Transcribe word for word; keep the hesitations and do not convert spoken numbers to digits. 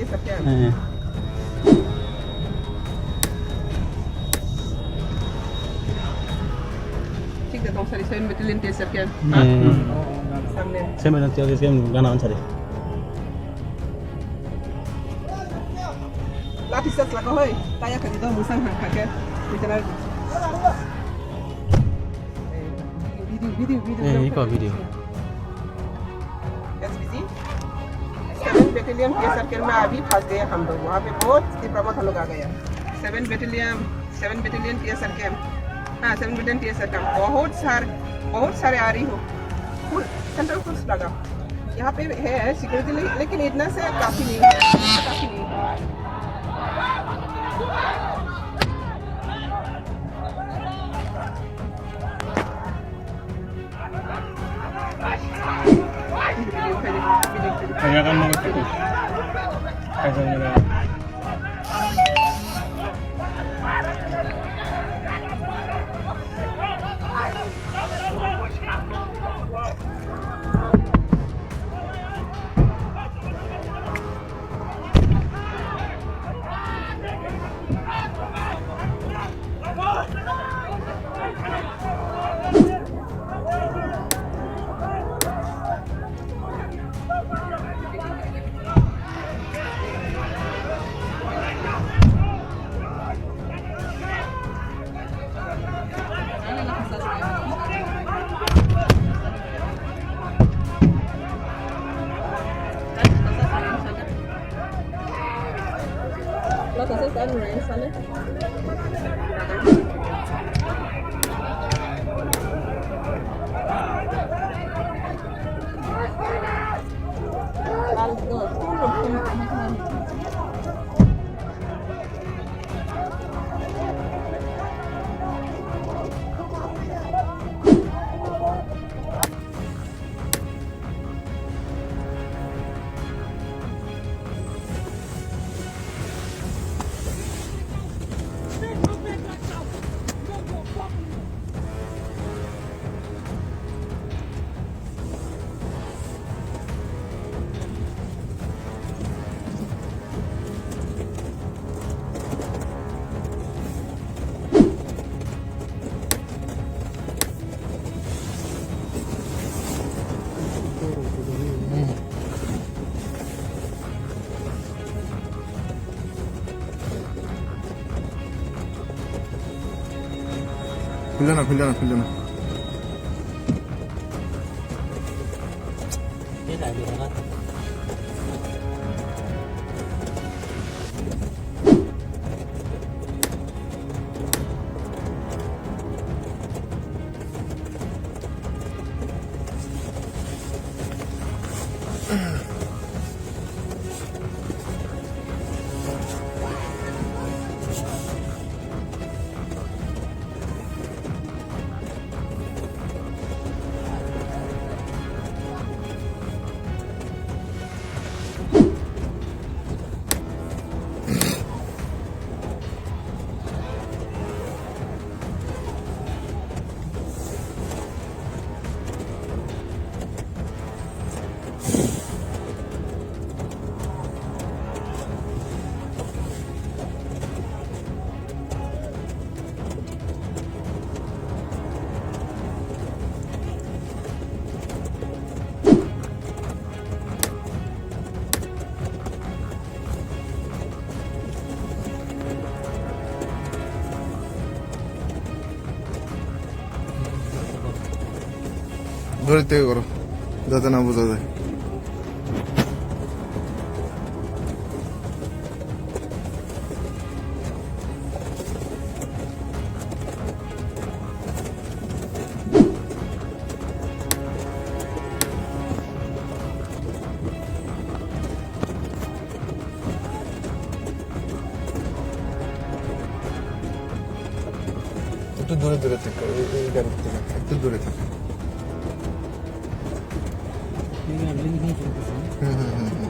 T S R camp. Eh. Thik da tong sari, seven Battalion T S R camp. Eh. Hmm. Samne. Seven Battalion T S R camp gana ansari. Lathi charge laga hoi, taya kani do musang hang khake. Bichara. Video, video, video. Eh, iko video. S B G, seven battalion T S R camp में अभी फंस गए हम लोग। वहाँ पे बहुत तीव्र बहुत हम लोग आ गया। Seven battalion, seven battalion T S R camp. हाँ, seven battalion T S R camp. बहुत सारे, बहुत सारे आ रही हो। फुल सेंट्रल फोर्स लगा। यहाँ पे है सिक्योरिटी, ले-, लेकिन इतना से काफी नहीं है, काफी नहीं है। Kaya kan mau cukup. Philana, philana, philana. Duri tei oro. Jate na buja jai. একটু দূরে দূরে থেকে, এই, এই গাড়ির থেকে একটু দূরে থেকে। হুম, হুম, হুম, হুম।